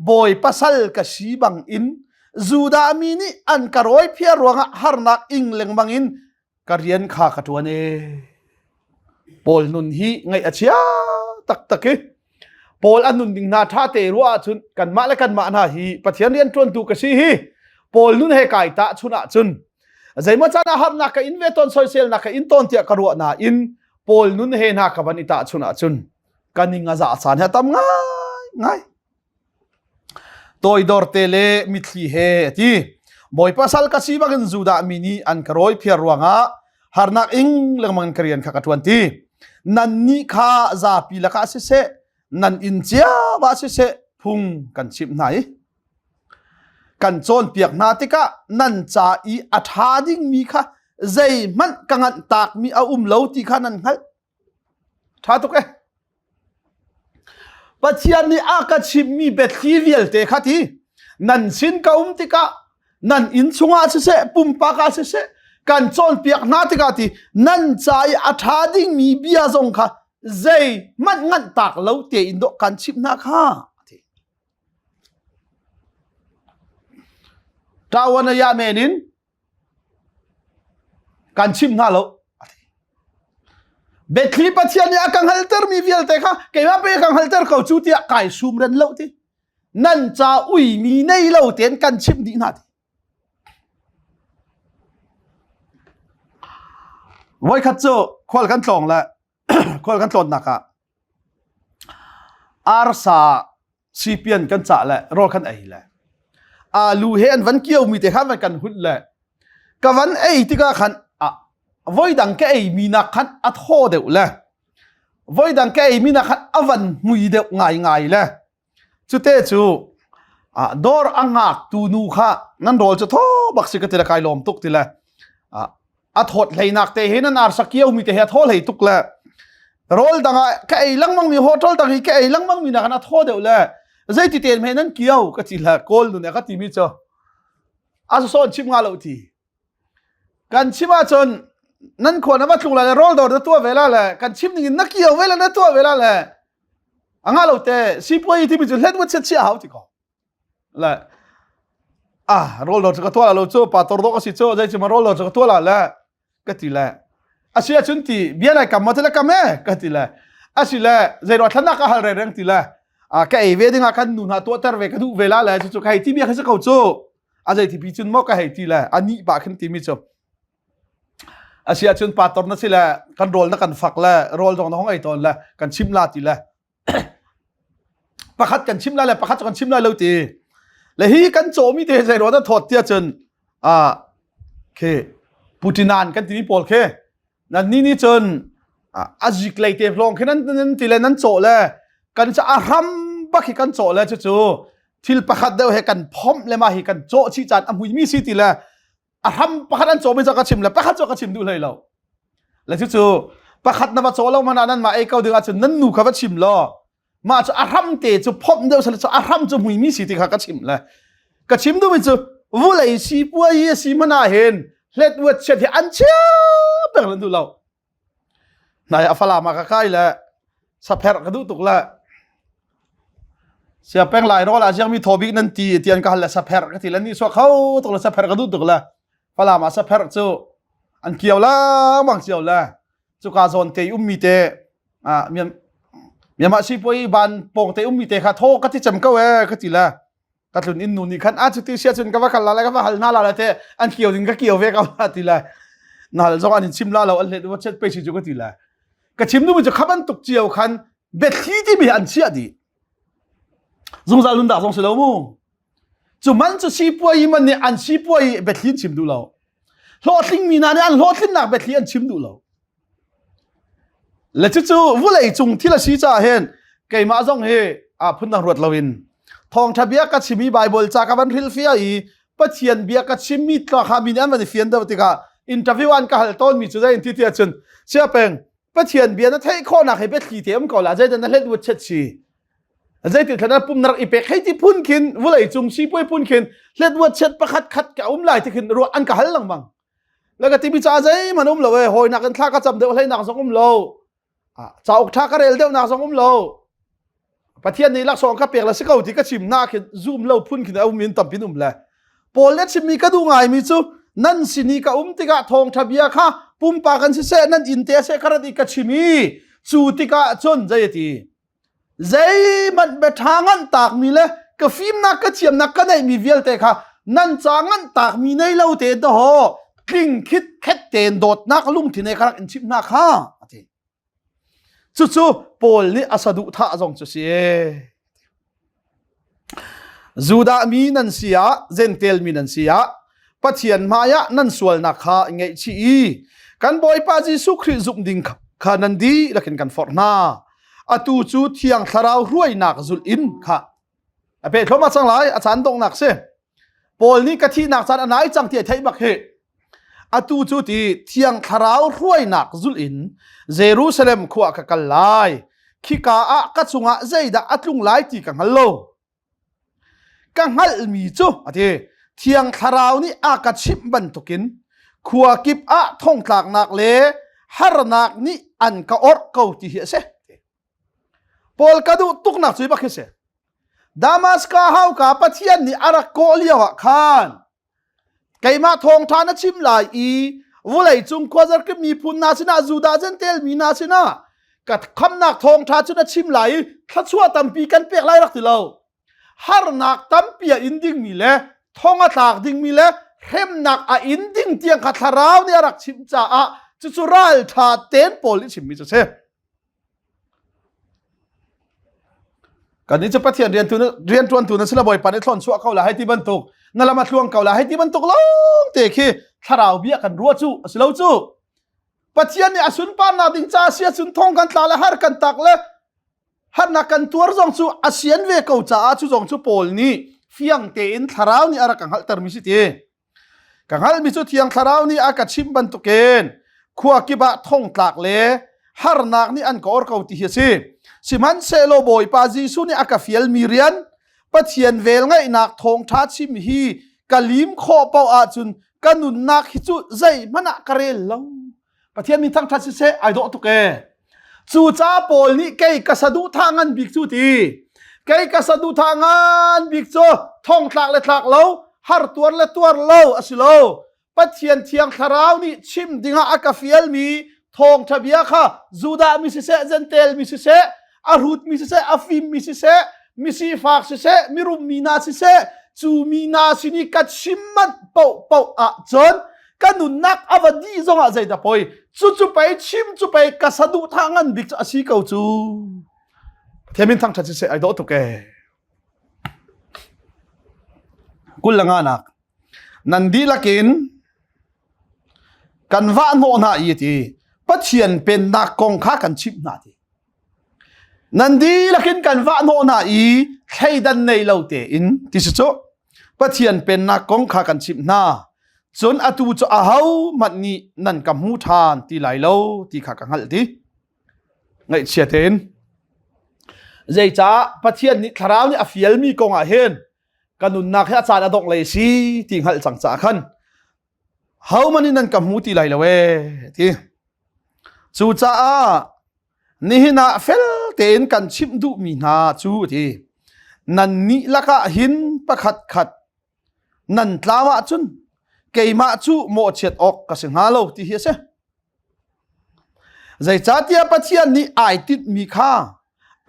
bawi pasal ka si bang in Judah mi nih an ka rawi phiar ruangah harnak ing lengmang in ka rian kha ka ṭuan e. Paul nun hi ngaih a chia taktak i Paul a nun ding hna ṭha te ruah ahcun kanmah le kanmah hna hi Pathian rian ṭuantu ka si hi Paul nun he kai tahchunh ahcun zeimaw caan ah harnak ka in ve tawn soiselnak ka in tawn tiah ka ruah nain Paul nun he hna ka van i tahchunh ahcun ka ning a zah caan hi a tam ngai ngai. Toidor te le mitthli he a ti. Bawipa sal ka si bangin Judah mi nih an ka rawi phiar ruangah harnak ing lengmang in ka rian kha ka ṭuan ti. Nannih kha zapi lakah siseh, nan inn cio ah siseh phung kan chimh hna i kan cawnpiak hna tikah nan ca i a ṭha dingmi kha zeihmanh ka nganh takmi a um lo ti kha nan hngalh. Ṭha tuk eh. Pathian nih a ka chimhmi biathli vialte kha ti nan sin ka um tikah nan inn chungah siseh pumpak ah siseh kan cawnpiak hna tikah ti nan ca i a ṭha dingmi bia zong kha zeihmanh nganh tak lo tein dawh kan chimh hna kha ti. Ṭawan a ya men in Kan chimh hna lo. Biathli Pathian nih a ka hngaltermi vialte kha keimah pe ka hngalter ko cu tiah kai sum ren lo ti. Nan ca uimi nei lo tein kan chimh dih hna ti. Voikhat cu khual kan tlawng le khual kan tlawnnak ah arsa sipian kan cah le rawl kan ei le alu he an van kio mi te khan van kan hunh le ka van ei tikah khan a voidang ka ei mi nak khan a thaw deuh le voidang ka ei mi nak khan a van hmui deuh ngai ngai le Cute cu dawr a ngaktu nu kha nan rawl cu thaw bak si ka ti le kai lawm tuk ti le a thawt hleinak te he nan arsa kio mi te he a thaw hlei tuk le rawl dang ah ka ei lengmang mi hotel dang hi ka ei lengmang mi nak a thaw deuh le zeiti ten me nan kio ka ti le kawl nu ne ka ti mi cu a sawn chim nga lo ti Kan chim ahcun nan khua na va tlung lai le rawl dawr na tuah ve la le kan chim ning in na kio ve le na tuah ve la le a nga lo te sipuai timi cu hlet wat chiat chia hau ti ko le ah rawl dawr cu ka tuah la lo cu pa tor dawk a si cu zei cu ma rawl dawr cu ka tuah la le ka ti le a si ahcun ti bia lai kam ma ti le kam e ka ti le a si le zei ruah thlanak ka hal reng reng ti le a ka ei ve ding ah kan nu hna tuahter ve ka duh ve la le cu ka hei ti bia kha si ko cu a zei ti pi cun maw ka hei ti le a nih pah khin timi cu a si ahcun pastor na si le kan rawl na kan fak le rawl zong na hong ei tawn le kan chim la ti le pakhat kan chim la le pakhat cu kan chim lai lo ti le hi kan cawmi te zei ruah na thawt tia cun a khi putinan kan timi pawl khi nan ni ni cun a zik lei te lawng khi nan nan ti le nan cawh le kan ca a hram bak hi kan cawh le cu cu thil pakhat deuh he kan phomh le ma hi kan cawh chih caan a hmui mi si ti le a hram pakhat an cawh mi ka chim le pakhat cu ka chim duh hlei lo le cu cu pakhat na va caw lo mana nan ma ei ko ding ahcun nan nu kha va chim law mah cu a hram te cu phomh deuh sale cu a hram cu hmuimi si ti kha ka chim le ka chim duhmi cu vulei sipuai hi a si hmanh ah hin hlet uat chiat hi an chia peng lan duh lo nai a falam ah ka kai le sapherh ka duh tuk le sia peng lai rawl ah ziang mi thaw bik nan ti tian ka hal le sapherh ka ti le ni suak kho tuk le sapherh ka duh tuk le falam ah sapherh cu an kiau lengmang cio le cuka zawn te ummi te Myanmar sipuai van pawng te ummi te kha thaw ka ti cem ko e ka ti le ka tlun inn nu nih khan a cuti sia cun ka va kal la le ka va hal hna la le te an kio ding ka kio ve ko la ti le na hal zong an in chim la lo an hlet wa chet pe si cu ka ti le ka chim nu cu kha bantuk cio khan biathli timi an chiah dih zungzal nun dak zong si lo mu cu man cu sipuai man nih an sipuai biathli an chim duh lo hlawhtling mi hna nih an hlawhtlinnak biathli an chim duh lo Le cucu vulei cung thil a si caah hin keimah zong hi a phundang ruat loin thawngṭha bia ka chim i Baibal ca ka van hrilhfiah i Pathian bia ka chimmi tla kha mi nih an van i fian deuh tikah interview an ka hal tawnmi cu zei in ti ti ahcun siapeng Pathian bia na theih khawhnak hi biathli te um ko la zeidah na hlet wut chet si zeitin thlan pum na rak i pek hei ti phun khin vulei cung sipuai phun khin hlet wut chet pakhat khat ka um lai ti khin ruah an ka hal lengmang Le ka timi ca zeihmanh um lo e hawinak in thla ka cam deuh hleinak zong um lo cauk tha ka rel deuhnak zong um lo Pathian nih laksawng ka pek le si ko ti ka chim na khin zoom lo phun khin a um in tampin um le Paul le chimmi ka duh ngaimi cu nan sin i ka um tikah thawngṭha bia kha pumpak kan siseh nan inn te seh ka rat i ka chim i cu tikah cun zei a ti zeihmanh biaṭha nganh takmi le ka fimnak ka thiamnak ka neihmi vialte kha nan ca nganh takmi nei lo te daw tling khit khet tein dawtnak lungthin he ka rak in chimh hna kha a ti. Cucu Paul nih a saduhthah zong cu si. Judah mi nan si ah, Jentail mi nan si ah, Pathian hmaiah nan sualnak kha ngaihchih i kan Bawipa Jesuh Khrih zumh ding kha nan dihlak in kan forh hna. Atu cu Thiang Thlarau hruainak zulh in kha a pe thluahmah cang lai, a caan donghnak si. Paul nih ka thihnak caan a nai cang ti a theih bak hi. Atu cu ti Thiang Thlarau hruainak zulh in Jerusalem khua ka kal lai. Khika ah ka cungah zeidah a tlung lai ti ka hngal lo. Ka hngalhmi cu a ti Thiang Thlarau nih a ka chimh bantukin khua kip ah thongtlaknak le harnak nih an ka orh ko ti hi a si. Paul ka duh tuknak cu bak hi si. Damaska hauka Pathian nih a rak kawh lio ah khan keimah thawngṭha na chim lai i vulei cung khuazarkip miphun hna sinah Judah Jentail mi hna sinah ka khamnak thawngṭha cu na chim lai i thluachuah tampi kan pek lai rak ti lo. Harnak tampi a in dingmi le thong a tlak dingmi le hremnak a in ding tiang kha thlarau nih a rak chimh caah cucu ralṭha tein Paul nih chimmi cu a si. Kannih cu Pathian rianṭuantu na si le Bawipa nih thlawn chuah ko la hei ti bantuk na lam a thluang ko la hei ti bantuk lawng te khi thlarau bia kan ruah cu a si lo cu. Pathian nih a sunparnak ding ca a si ahcun thong kan tla le har kan tak le harnak kan tuar zong cu a sian ve ko caah cu zong cu Paul nih fiang tein thlarau nih a rak ka hngalhtermi si ti. Ka hngalhmi cu Thiang Thlarau nih a ka chimh bantukin khua kip ah thongtlak le harnak nih an ka or ko ti hi a si. Sihmanhsehlaw Bawipa Jesuh nih a ka fialmi rian Pathian velngeihnak thawngṭha chim hi ka lim khawh paoh ahcun ka nunnak hi cu zeihmanh ah ka rel lo. Pathian min thangṭhat siseh ai dawh tuk ee. Cucaah Paul nih kei ka saduhthah ngan bik cu ti. Kei ka saduhthah ngan bik cu thongtlak le tlak lo, har tuar le tuar lo a si lo. Pathian thiang thlarau nih chim dingah a ka fialmi thawngṭha bia kha Judah mi siseh, Jentail mi siseh, a hrutmi siseh, a fimmi siseh, misifak siseh, mirummi hna siseh, cu mi hna sin i ka chim manh paohpaoh ahcun ka nunnak a va dih zongah zeidah poi cucu pei chim cu pei ka saduhthah ngan bik cu a si ko cu Pathian min thangṭhat siseh ai dawh tuk ee kul le nga nak nan dihlak in kan vah hnawh hna i ti Pathian pennak kong kha kan chimh hna ti nan dihlak in kan vah hnawh hna i thleidan nei lo tein ti si cu Pathian pennak kong kha kan chimh hna cun atu cu aho hmanh nih nan ka hmu ṭhan ti lai lo ti kha ka hngalh ti ngaihchia tein zeicah Pathian nih thlarau nih a fialmi kong ah hin ka nunnak hi a caan a dongh lei si ti hngalh cang caah khan hohmanh in nan ka hmu ti lai lo ee ti cucaah nihin ah fel tein kan chimh duhmi hna cu ti nannih lakah hin pakhat khat nan tlau ahcun keimah cu mawhchiat awk ka si hnga lo ti hi a si Zeicahtiah Pathian nih ai tinhmi kha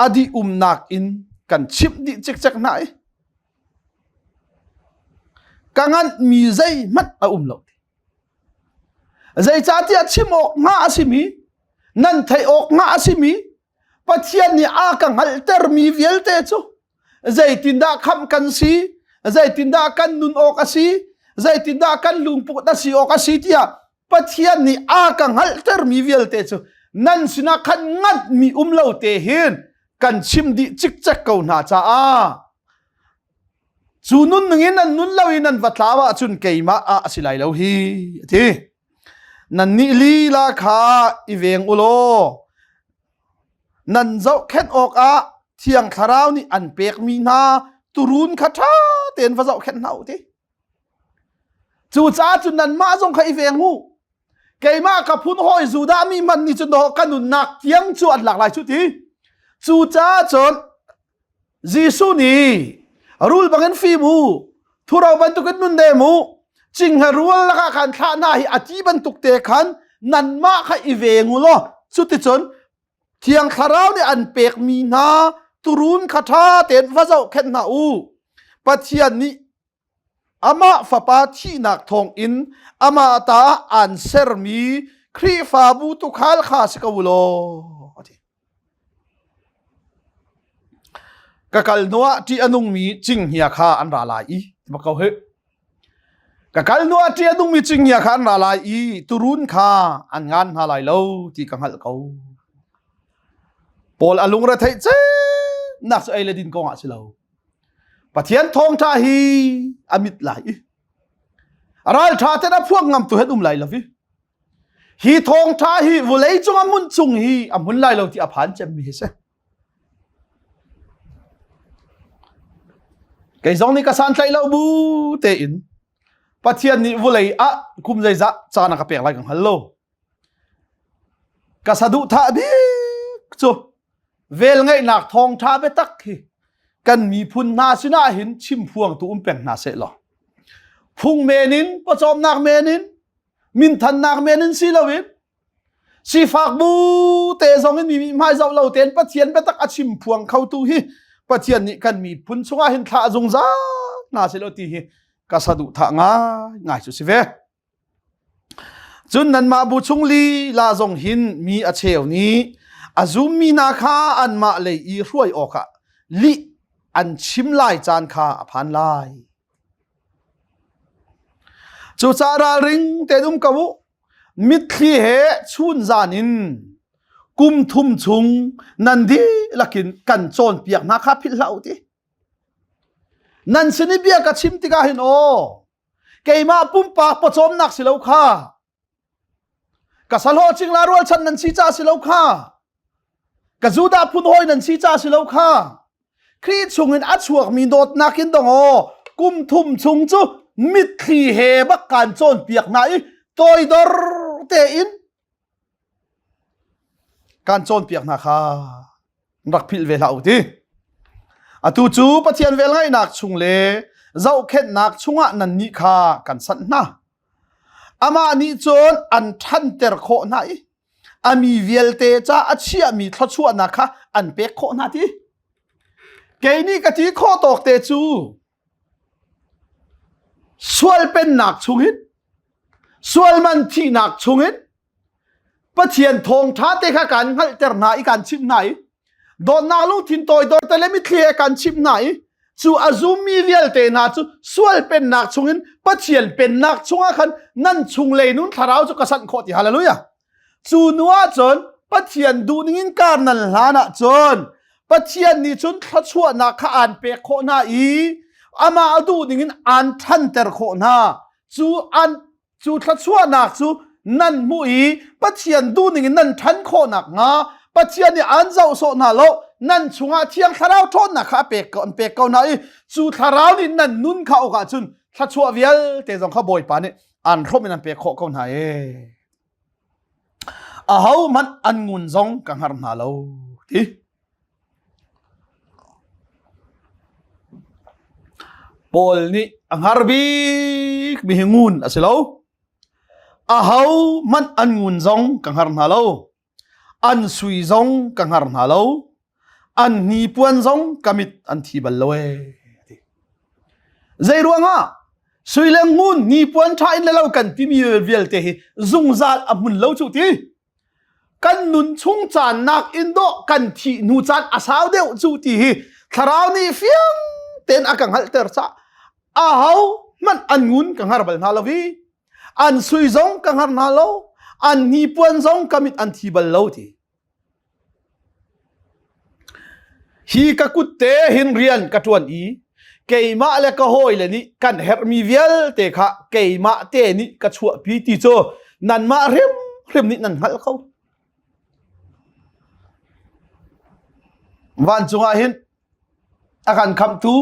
a dih umnak in kan chimh dih cikcek hna i ka nganhmi zeihmanh a um lo. Zeicahtiah chim awk hnga a simi, nan theih awk hnga a simi, Pathian nih a ka hngalhtermi vialte cu zeitindah khamh kan si, zeitindah kan nun awk a si, zeitindah kan lungput a si awk a si tiah Pathian nih a ka hngalhtermi vialte cu nan sinah khan nganhmi um lo te hin kan chim dih cikcek ko hna caah cu nun ningin nan nun lo i nan va tlau ahcun keimah ah a si lai lo hi a ti nannih lila kha i veng u law nan zohkhenh awkah thiang thlarau nih an pekmi hna turun kha ṭha tein va zohkhenh hna u ti Cucaah cun nanmah zong kha i veng u. Keimah ka phun hawi Judah mi hmanh nih cun ka nunnak tiang cu an lak lai cu ti. Cucaah cun Jesuh nih rul bangin fim u, thuro bantukin nun dem u, cinghngia rual lakah khan thlah hna hi a ti bantuk te khan. Nanmah kha i veng u law cuticun Thiang Thlarau nih an pekmi hna turun kha ṭha tein va zohkhenh hna u. Pathian nih amah Fapa thihnak thawngin amah ta aan sermi Khrihfabu tuukhal kha si ko u law. A ti. Ka kal hnuah ṭih a nungmi cinghngia kha an ra lai i ti ko hi. Ka kal hnuah ṭih a nungmi cinghngia kha an ra lai i turun kha an ngan hna lai lo ti ka hngalh ko. Paul a lungre theih nak cu ei le din kong ah si lo. Pathian thawngṭha hi a mit lai i ralṭha ten a phuak ngam tu hen um lai lo i hi thawngṭha hi vulei cung a hmun chung hi a hmun lai lo ti a phan cemmi hi si. Kei zong nih ka santlaih lo bu tein Pathian nih vulei ah kum zeizah caan a ka pek lai ka hngal lo. Ka saduhthah bik cu velngeihnak thawngṭha biatak hi kan miphun hna sinah hin chimphuangtu um peng hna seh law phung men in pawcawmnak men in minthannak men in si loin sifak bu te zong in mi hmai zoh lo tein Pathian biatak a chim phuang khotu hi Pathian nih kan miphun chungah hin thlah zungzal hna seh law ti hi ka saduhthah ngai ngai cu si ve. Cun nanmah bu chung lila zong hin mi a cheu nih a zummi hna kha anmah lei i hruai awkah lih an chim lai caan kha a phan lai. Cucaah ralring tein um ko u. Mitthli he chun zan in kum thum chung nan dihlak in kan cawnpiak hna kha philh hlah u ti. Nan sin i bia ka chim tikah hin aw keimah pumpak pawcawmnak si lo kha ka salhaw cingla rualchan nan si ca si lo kha ka Judah phun hawi nan si ca si lo kha Khrih chungin a chuakmi dawtnak in dong aw kum thum chung cu mitthli he bak kaan cawnpiak hna i toidor tein Kan cawnpiak hna kha rak philh ve hlah u ti. Atu cu Pathian velngeihnak chung le zohkhenhnak chungah nannih kha kan sanh hna. Amah nih cun an ṭhanter khawh hna i a mi vialte ca a chiahmi thluachuahnak kha an pek khawh hna ti. Kei nih ka ti khawh tawk te cu sual pennak chungin sualman thihnak chungin Pathian thawngṭha te kha kan hngalhter hna i kan chimh hna i dawtnak lungthin toidor te le mitthli he kan chimh hna i cu a zummi vialte hna cu sual pennak chungin Pathian pennak chungah khan nan chunglei nun thlarau cu ka sanh khawh ti hallelujah cu nu ahcun Pathian duhning in kar nan hlan ahcun Pathian nih cun thluachuahnak kha aan pek khawh hna i amah a duhning in aan ṭhanter khawh hna cu an cu thluachuahnak cu nan hmuh i Pathian duhning in nan ṭhan khawh nakhnga Pathian nih aan zoh sawh hna lo nan chungah Thiang Thlarau ṭhawnnak kha a pek an pek ko hna i cu Thlarau nih nan nun kha awk ahcun thluachuah vialte zong kha Bawipa nih aan hrawmh in an pek khawh ko hna ee. Ahohmanh an ngun zong ka hngar hna lo ti. Paul nih a hngar bik mi hi ngun a si lo. Ahohmanh an ngun zong ka hngar hna lo. An sui zong ka hngar hna lo. An hnipuan zong ka mit an thi bal lo ee. Zei ruangah sui le ngun hnipuan ṭha in le lo kan timi vialte hi zungzal a hmun lo cu ti. Kan nun chung caan nak in dawh kan thih hnu caan a sau deuh cu ti hi thlarau nih fiang tein a ka hngalhter cah aho hmanh an ngun ka hngar bal hna lo hi an sui zong ka hngar hna lo an hnipuan zong ka mit an thi bal lo ti Hi ka kut te hin rian ka ṭuan i keimah le ka hawile nih kan herhmi vialte kha keimah te nih ka chuahpi ti cu nanmah hrimhrim nih nan hngalh ko. Vancung ah hin a kan khamhtu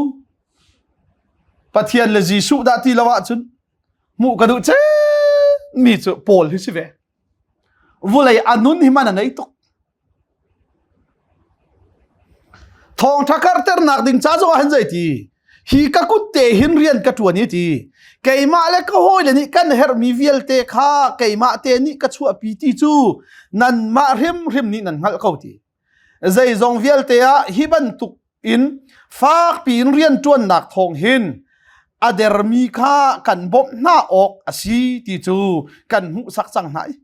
Pathian le Jesuh dah ti lo ahcun hmuh ka duh mi cu Paul hi si ve. Vulei a nun hi man a nei tuk. Thawngṭha karhternak ding ca zongah hin zeiti? Hi ka kut te hin rian ka ṭuan i ti. Keimah le ka hawile nih kan herhmi vialte kha keimah te nih ka chuahpi ti cu nanmah hrimhrim nih nan hngalh ko ti. Zeizong vialte ah hi bantuk in fakpi in rian ṭuannak thawng hin a dermi kha kan bawmh hna awk a si ti cu kan hmuhsak cang hna i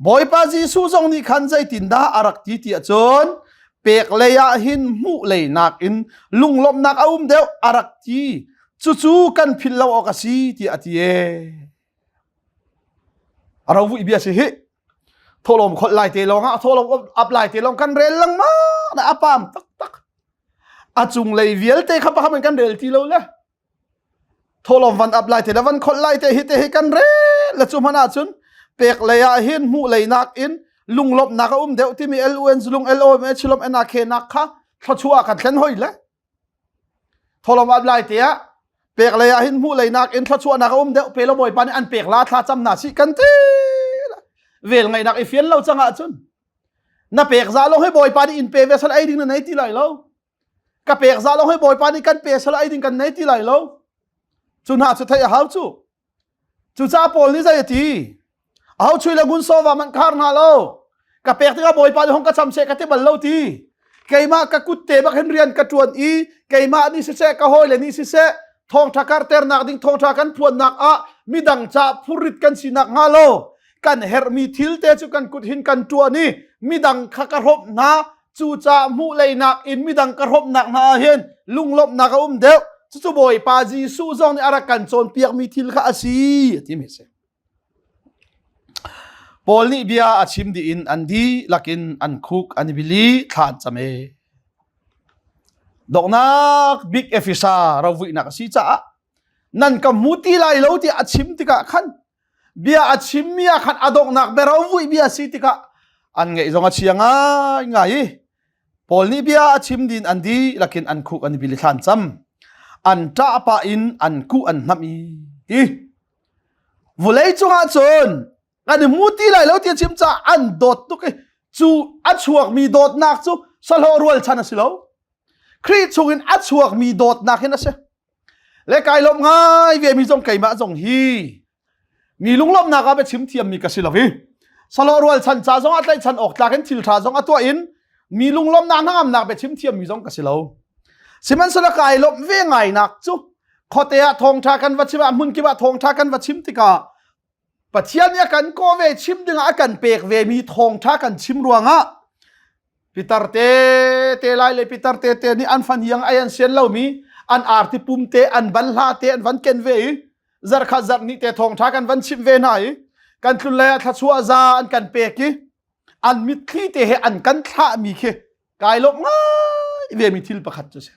Bawipa Jesuh zong nih khan zeitindah a rak ti ti ahcun pek lei ah hin hmuh lei nakin lunglawmhnak a um deuh a rak ti. Cucu kan philh lo awk a si tiah a ti ee. A rovuih bia si hi. Thawhlawm kholh lai te lawng ah thawhlawm ap lai te lawng kan rel lengmang a pam taktak. A cunglei vialte kha pakhat in kan rel ti lo le. Thawhlawm van ap lai te le van kholh lai te hi te hi kan rel le cu hmanh ahcun pek lei ah hin hmuh lei nak in lunglawmhnak a um deuh timi LUN lung LOM H lom NAK nak kha thluachuah kan thlen hoi le thawhlawm ap lai te ah pek lei ah hin hmuh lei nak in thluachuahnak a um deuh pe lo bawipa nih an pek la thla cam na si kan ti vel ngaihnak i fian lo cang ahcun na pek za lo hei bawipa nih in pe ve sal ei ding na nei ti lai lo ka pek za lo hei bawipa nih kan pe sal ei ding kan nei ti lai lo cu hna cu theih a hau cu cucaah Paul nih zei a ti aho chui le ngun sawva man khar hna lo ka pek tikah bawipa nih hong ka cham seh ka ti bal lo ti keimah ka kut te bak hin rian ka ṭuan i keimah nih siseh ka hawile nih siseh thawngṭha karternak ding thawngṭha kan phuannak ah midang ca phurrit kan sinak hnga lo kan herhmi thil te cu kan kut hin kan ṭuan i midang kha ka hrawmh hna Cucaah hmuh leinak in midang ka hrawmhnak hna ah hin lunglawmhnak a um deuh. Cucu Bawipa Jesuh zong nih a rak kan cawnpiakmi thil kha a si, a timi a si. Paul nih bia a chim dih in an dihlak in an khuk an i bil i thla an cam e. Donghnak bik Efesa rovuihnak a si caah nan ka hmu ti lai lo tiah a chim tikah khan bia a chimmi ah khan a donghnak biarovuih bia a si tikah an ngeih zong a chia ngai ngai i Paul nih bia a chim din an dihlak in an khuk an i bil i thlan cam an ṭah pah in an kuh an hnamh i ti vulei cungah cun kan i hmu ti lai lo ti a chim caah an dawt tuk i cu a chuakmi dawtnak cu sahlawh rualchan a si lo Khrih chungin a chuakmi dawtnak hin a si Le kai lawm ngai ve mi zong keimah zong hi mi lunglawmhnak ah biachim thiammi ka si lo i salo rual chan ca zong ah tlaihchan awk tlak in thil tha zong a tuah in mi lunglawmhnak hnangamnak biachim thiammi zong ka si lo. Sihmanhsehlaw kai lawmh ve ngai nak cu khuate ah thawngtha kan va chim ah hmun kip ah thawngtha kan va chim tikah Pathian nih a kan kawh ve chim dingah a kan pek ve mi thawngtha kan chim ruangah pitar te te lai le pitar te te nih an fan hiang ai an sian lomi an arti pum te an banhla te an van ken ve i zarkhat zarh ni te thawngtha kan van chimh ve hna i kan tlun lei ah thluachuah za an kan pek i an mitthli te he an kan thlahmi khi kai lawmh ngai ve mi thil pakhat cu si.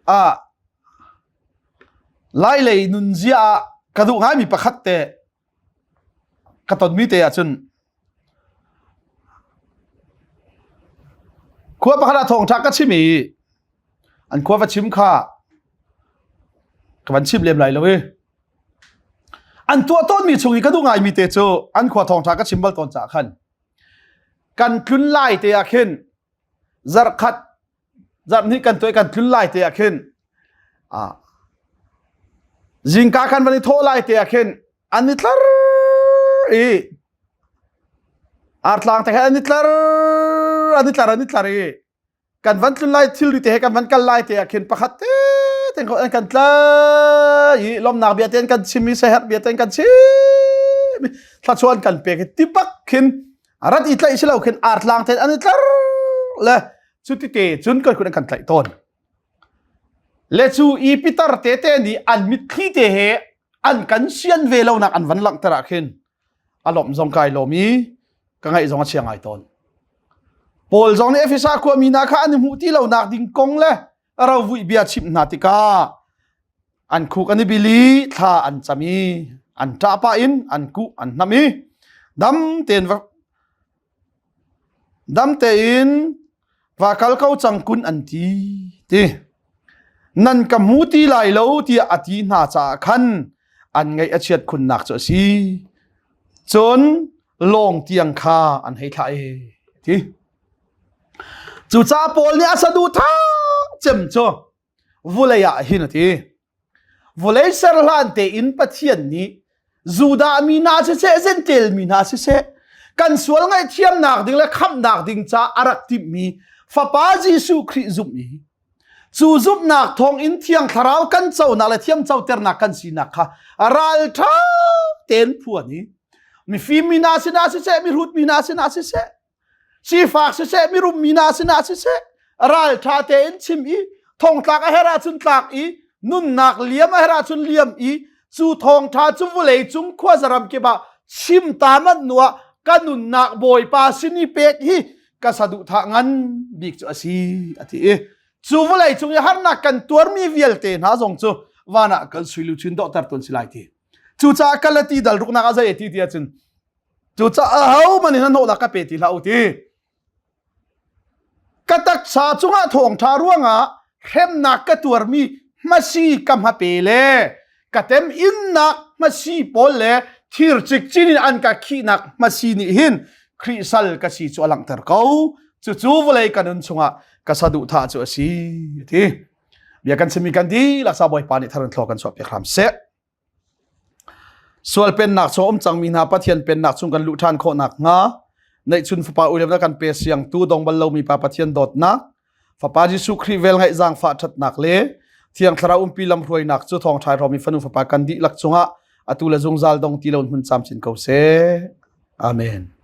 Ah Lai lei nunzia ah ka duh ngaimi pakhat te ka tonmi te ahcun khua pakhat ah thawngṭha ka chim i an khua va chim kha ka van chim lem lai lo i an tuah tawnmi chung i ka duh ngaimi te cu an khua thawngṭha ka chim bal tawn caah khan kan tlun lai te ah khin zarhkhat zarhhnih kan tuah kan tlun lai te ah khin zingka kan van i thawh lai te ah khin an i tlar i artlang te khan an i tlar an i tlar an i tlar i kan van tlun lai thilri te he kan van kal lai te ah khin pakhat te ten ko an kan tlai i lomnak bia ten kan chim i seher bia ten kan chim i thlachuan kan pek i tipak khin rat i tlaih si lo khin artlang ten an i tlar le cuti te cun kan kun an kan tlaih tawn le cu i pitar te te nih an mitthli te he an kan sian ve lo nak an van langhter ah khin a lawmh zong kai lawm i ka ngaih zong a chia ngai tawn Paul zong nih Efesa khuami hna kha an i hmuh ti lonak ding kong le rovuih bia chimh hna tikah an khuk an i bil i thla an cam i an ṭah pah in an kuh an hnam i dam tein va Dam tein va kal ko cang kun an ti ti. Nan ka hmu ti lai lo tiah a ti hna caah khan an ngaih a chiat khunnak cu a si. Cun lawng tiang kha an hei thlah i ti. Cucaah Paul nih a saduhthah cem cu vulei ah hin a ti. Vulei ser hlan tein Pathian nih Judah mi hna siseh, Jentail mi hna siseh, kan sual ngaihthiamnak ding le khamhnak ding ca a rak timhmi Fapa Jesuh Khrih zumh i cu zumhnak thawng in Thiang Thlarau kan conak le thiam coternak kan sinak kha ralṭha tein phuan i mifim mi hna sinah siseh, mihrut mi hna sinah siseh, sifak siseh mirum mi hna sinah siseh ralṭha tein chim i thongtlak a herh ahcun tlak i nunnak liam a herh ahcun liam i cu thawngṭha cu vawlei cung khuazaram kip ah chim ta manh hnu ah ka nunnak Bawipa sin i pek hi ka saduhthah ngan bik cu a si a ti i cu vawlei cung i harnak kan tuarmi vialte hna zong cu van ah kan sui luchin dawhter tawn si lai ti cucaah Galati dal ruknak ah zei a ti ti ahcun Cucaah ahohmanh in hnawhnak ka pe ti hlah u ti. Ka taksa cungah thawngṭha ruangah hremnak ka tuarmi hmasi ka hmape le ka tem innak hmasi pawl le thir cikcin in an ka khihnak hmasi nih hin Khrih sal ka si cu a langhter ko. Cucu vawlei ka nun chungah ka saduhthah cu a si ti. Bia kan chimmi kan dihlak sa Bawipa nih thar in thlaw kan chuah piak hram seh. Sual pennak chung um cangmi hna Pathian pennak chung kan luh ṭhan khawh nakhnga neihchun Fapa uilemnak kan pe siangtu dong bal lomi Pa Pathian dawtnak, Fapa Jesuh Khrih velngeih zaangfah ṭhatnak le Thiang Thlarau umpi lamhruainak cu thawngṭha hrawmi fanu fapa kan dihlak cungah atu le zungzal dong ti lo hmun camcin ko seh. Amen.